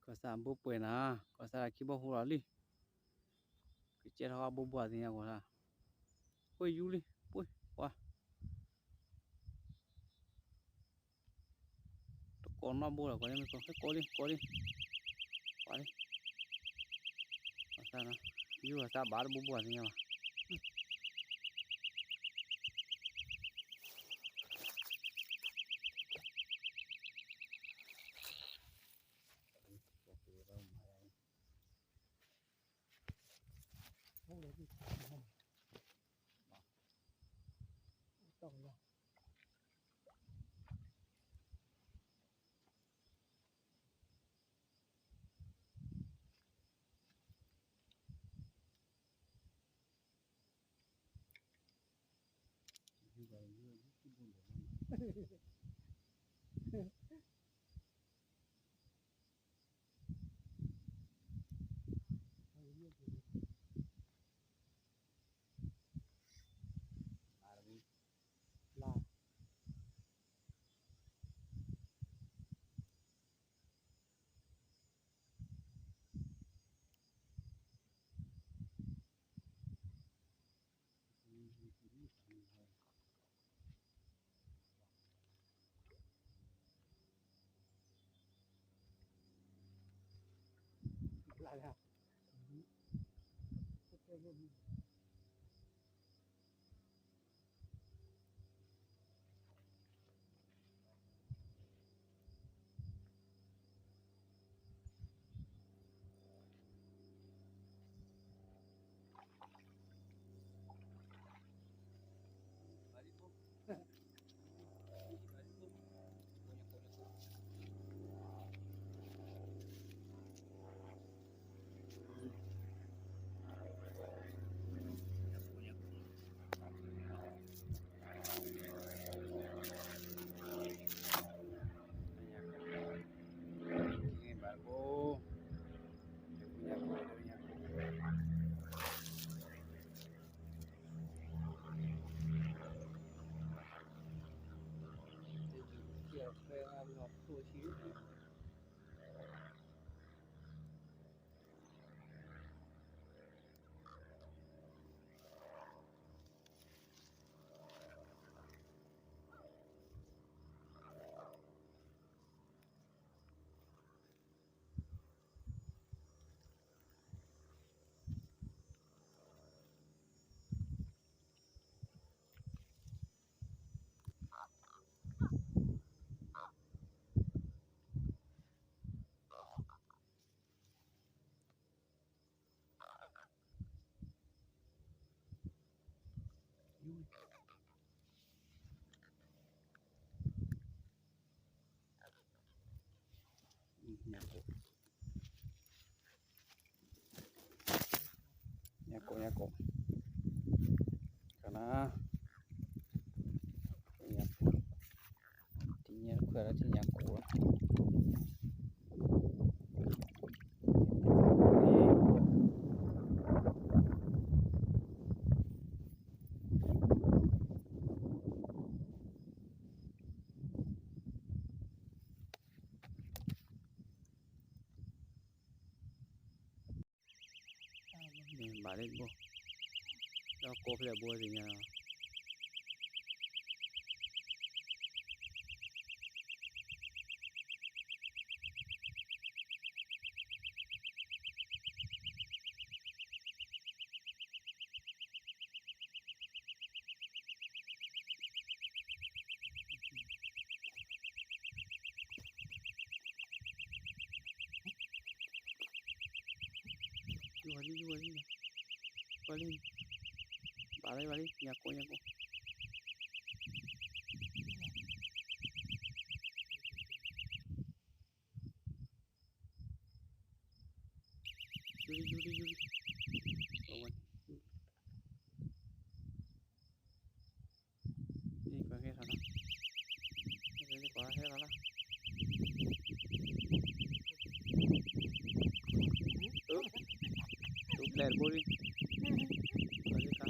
ကီၢ်စဲၣ်အဘိပှဲၤနၤ, ကီၢ်စဲၣ်လၢခံဘီၣ်ဟူလီၤလံ, ကကဲထီၣ်ဘိဘိအသ့ၣ်ညါကီး, ပှ့ၢ်ယူလံ, ပှ့ၢ်, ပှၤ, တကိးနီၣ်ဘိလီၤ, ကိးလံ, ကိးလံ, ကိးလံ, ပှၤလံ, ကီၢ်စဲၣ်, ယူကီၢ်စဲၣ်ဘၣ်တဘိဘိအသ့ၣ်ညါဘၣ်. Ña k'o, ña k'o, ña k'o. Ka na. Ña k'o. Ti ña k'o la ti ña k'o la. Ba lê bô. Lo kô phê bô gì nhờ. Yuh wali, yuh wali. Wali. Ba lê wali, nhà cô, nhà cô. Yuli, yuli, yuli. Ơ, wali. Đi, qua kia thằng đó. Đi, đi, qua kia thằng đó. Tú, tú play bố đi. Qua đi con.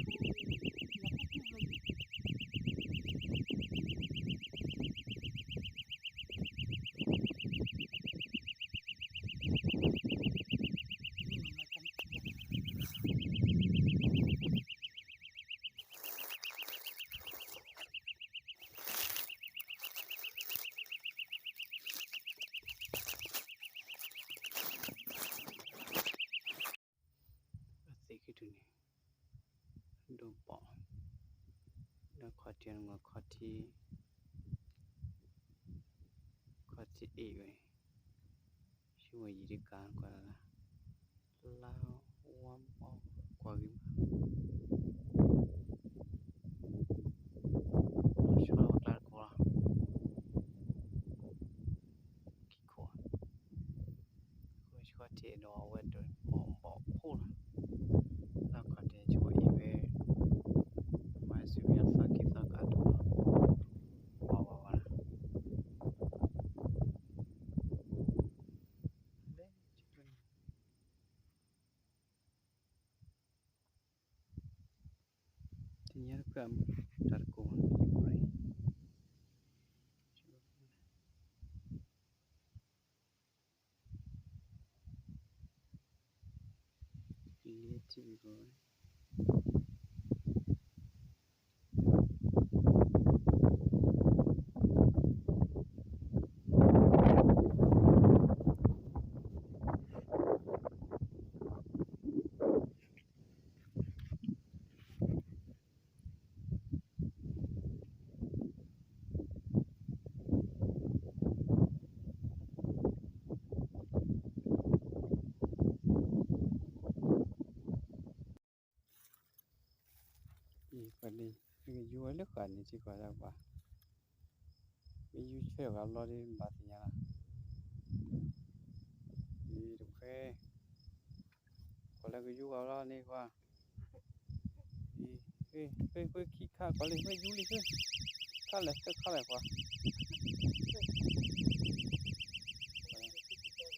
ယနုာ်ခီၣ်ထံး, ခီၣ်ထံးအ့ၣ်ဝဲ, ဆူဝဲယံၤတကးကွၢ်လၢ်လၢ်, လါဝါဘီကွၢ်ဂ့ၤမး, ဆီလီၤဝဲကျါတခိၣ်လီၤ, ခံခိၣ်, အဃိဆှီထံးဒီးအဝဲတဘီဘီဖိလီၤ, လၢခီၣ်ထံးဆှီအံၤဝဲ, မၤစူၤမ့ၢ်သီခံသီကးတခိၣ်, ဝါဝါဝါလီၤ. တနံၤညါတဖျၢၣ်အမုၢ်တၢ်တကိး, လ့ထံကီၢ် အံၤ ပှၤလံ, နကယူၤဝဲလၢဃာ်န့ၣ် ထံကီၢ်တၢ်ပှၤ, မ့ၢ်ယူၤဆၢဃာ်ဘျီဒ်ဘၣ်သ့ၣ်ညါလီၤ, အံၤတခွဲ, ကွၢ်လၢကယူၤဃာ်ဘျီန့ၣ်ကွၢ် ဃ့ ဃ့ ဃ့ ဃ့ခံခါကွၢ်လံ ဃ့ယူၤလံ ဃ့ ခါလဲၣ် ဃ့ခါလဲၣ်ကွၢ်, ကွၢ်စၢ်ဝဲ, ကွၢ်စၢ်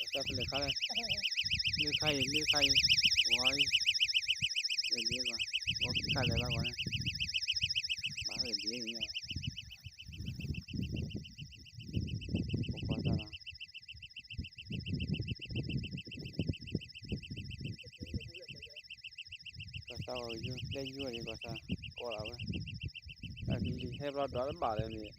ဖဲလဲၣ်ခါလဲၣ်, လၢခါအံၤ လၢခါအံၤ, ဝါအံၤ, လဲၤဒ်ကွၢ်, ဝါခံခါလဲၣ်ဘၣ်ကွၢ်န့ၣ်, ဘၣ်ဟဲဒ်န့ၣ်, ကွၢ်စၢ်လီၤ. ကီၢ်စၢ်ဝဲယူၤ ပျဲယူၤဒံးကီၢ်စၢ် ကီးလီၤဝဲ, အကလံၤဟဲဘျီဒွးတဘၣ်လၢန့ၣ်,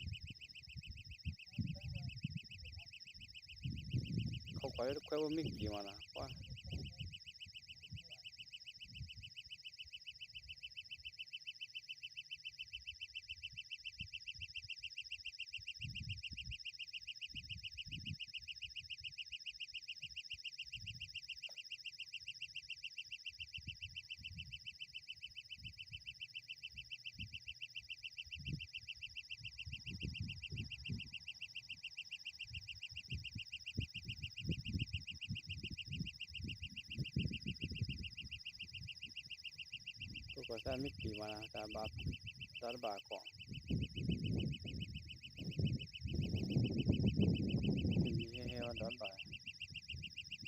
ခိးကွၢ်လၢတခွဲးအိၣ်မ့ၢ်က့ၤမးနီၤ, ကွၢ် ကီၢ်စၢ်မ့ၢ်က့ၤမးနီၤ တၢ်ဘၣ် တၢ်တဘၣ်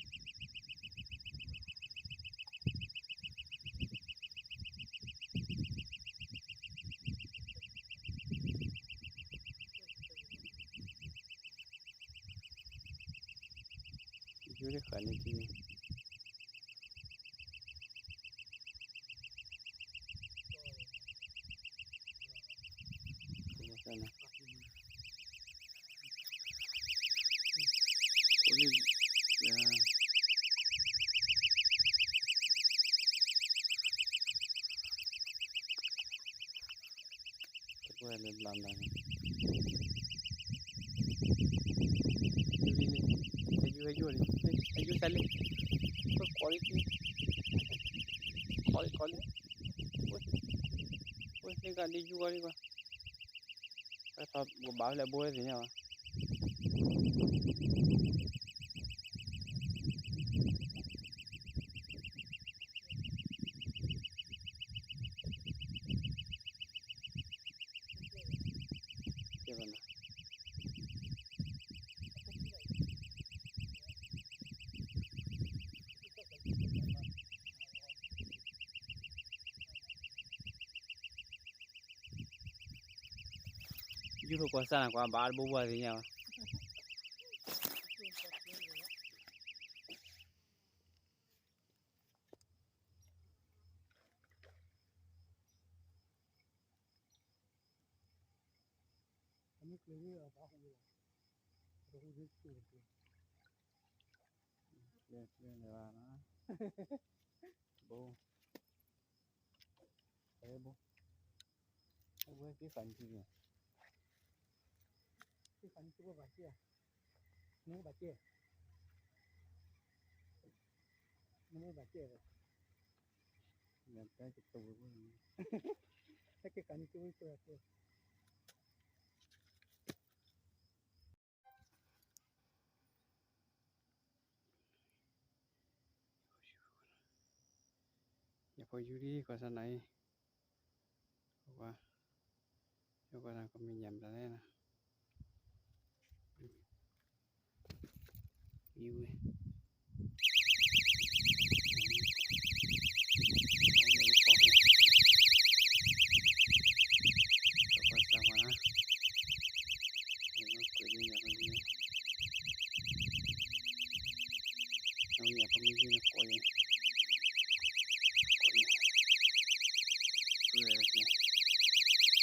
ကီး, ဟဲဟဲဝဲဒီးဘၣ် ယူၤတဃာ်န့ၣ်က့ၤ အိၣ်လၢ တကွဲလၢဘျါဘျါန့ၣ် ယူၤလံန့ၣ် ဟဲယူၤ ဟဲယူၤလံ ဟဲယူၤစၢ်လံ ကိးလံ ကိးလံ ကိးလံ ဝဲ ဝဲ လံကဒ်ယူၤကီးလံကွၢ် ကထီၣ်ကဘၣ်ဖဲလဲၣ်ဘိဝဲသ့ၣ်ညါဘၣ် ကဲဘၣ်နၤ ယူၤထိၣ်ကွၢ်စၢ်နၤကွၢ် ဘၣ်တဘိဘိသ့ၣ်ညါဘၣ် ကျဲကျဲလၢၤဘၣ်နၤ ဘိ အဝဲသ့ၣ်ဃးန့ၣ်, သ့ၣ်ဃးန့ၣ်တဘၣ်စ့ၢ်, နဘၣ်စ့ၢ်, နဘၣ်စ့ၢ်, တက့ၤဃးန့ၣ်တဝဲ, ယဖိယူဒံးကီၢ်စၢ်နၤအံၤ, ဝါ, ယကီၢ်စၢ်ကမ့ၢ်ညၣ်ဘျးလဲၣ်နၤ, အံၤဝဲ, အမ့ၢ်ကပီၤဖဲ, ကီၢ်စၢ်ဝါနၤ, ကွဲးဒ်ညၣ်ဖိယူ အဝဲညၣ်ဖိမ့ၢ်ယုၢ်န့ၣ်ကိးယဲ, ကိးယဲ, သူဝဲကျဲ,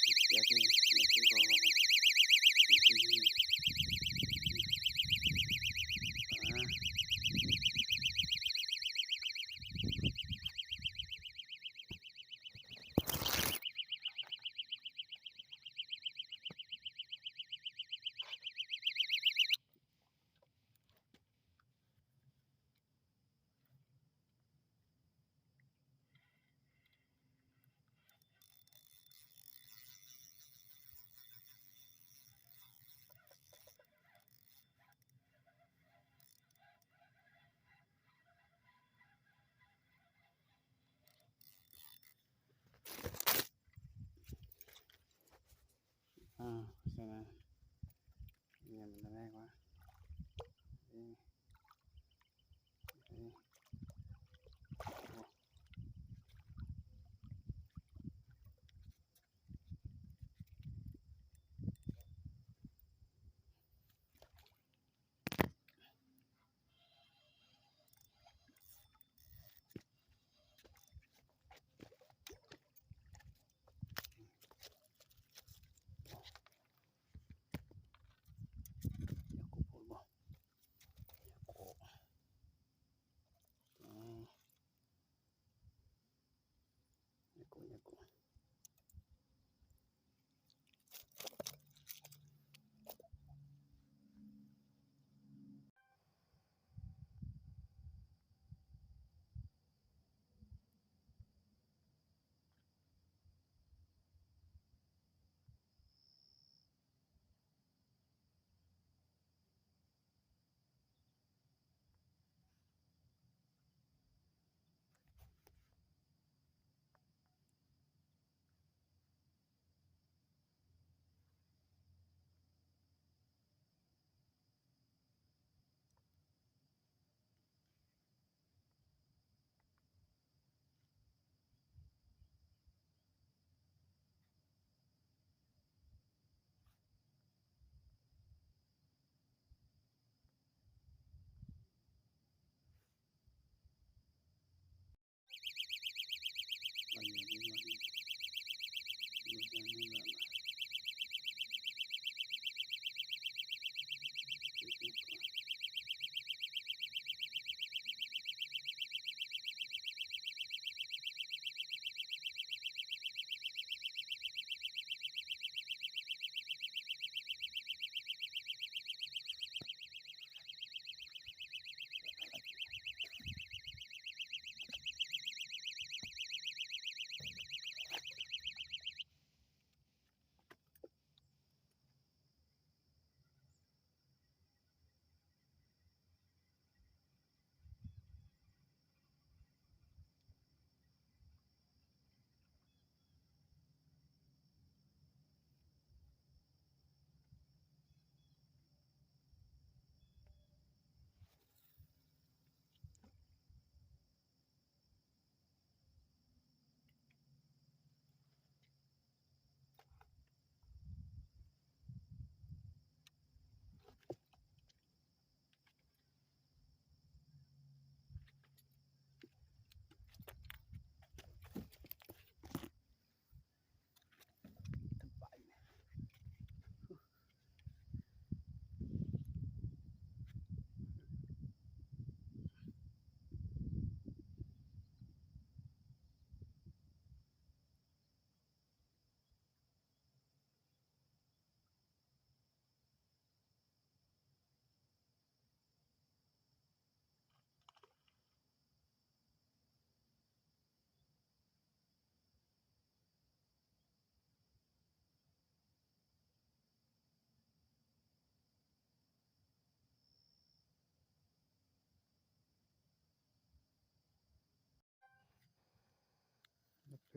ပျဲသ့ၣ်ညၣ်ဖိဂီၤဂီၤ, ညၣ်ဖိယူန့ၣ်, ပှၤ,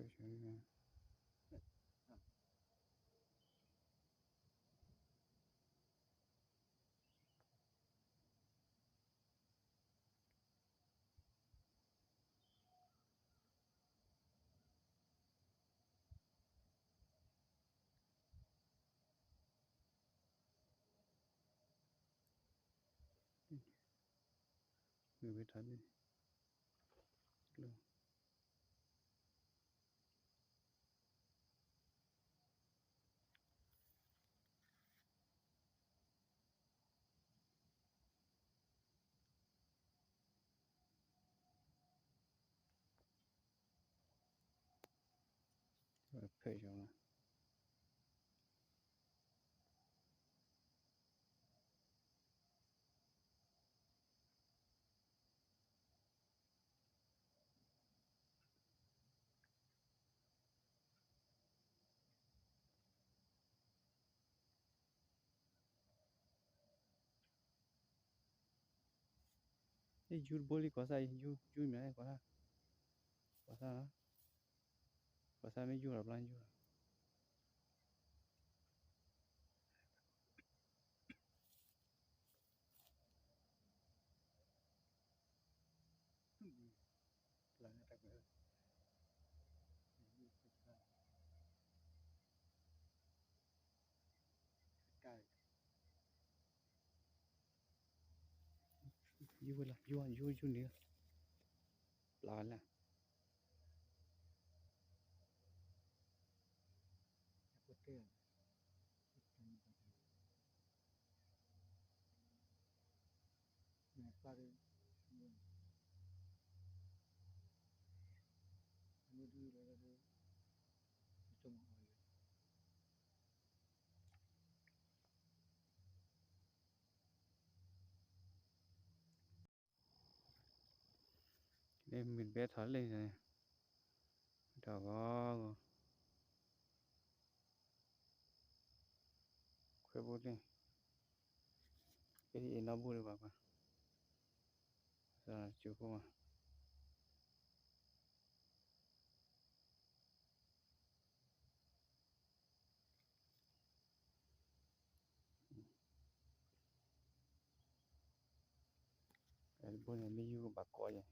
ဖဲဆၢ မ့ၢ်ဝဲထါန့ၣ် ဖဲဆၢ ယယူတဘိလံ ကီၢ်ဆၣ်အံၤ ယူ ယူမ့ၢ်ကီၢ်ဆၣ်, ကီၢ်ဆၣ်လီၤ, ကီၢ်ဆၣ်မ့ၢ်ယူလီၤ ဘျါယူလီၤ. ယူဝဲလီၤ ယူ ယူ ယူန့ၣ်, ပျၢ်လၢ မ့ၢ်ဘဲထီၣ်လၢန့ၣ်, တၢ်ဂီၤဂီၤ, ခွဲးဘိန့ၣ်, ကဲဒ်အံၤနီၢ်ဘိဒံးဘၣ်ကွၢ်, စၢၤကၠိဖိမး ဘိန့ၣ် မ့ၢ်ယူကဘၣ်ကိးယဲၢ်,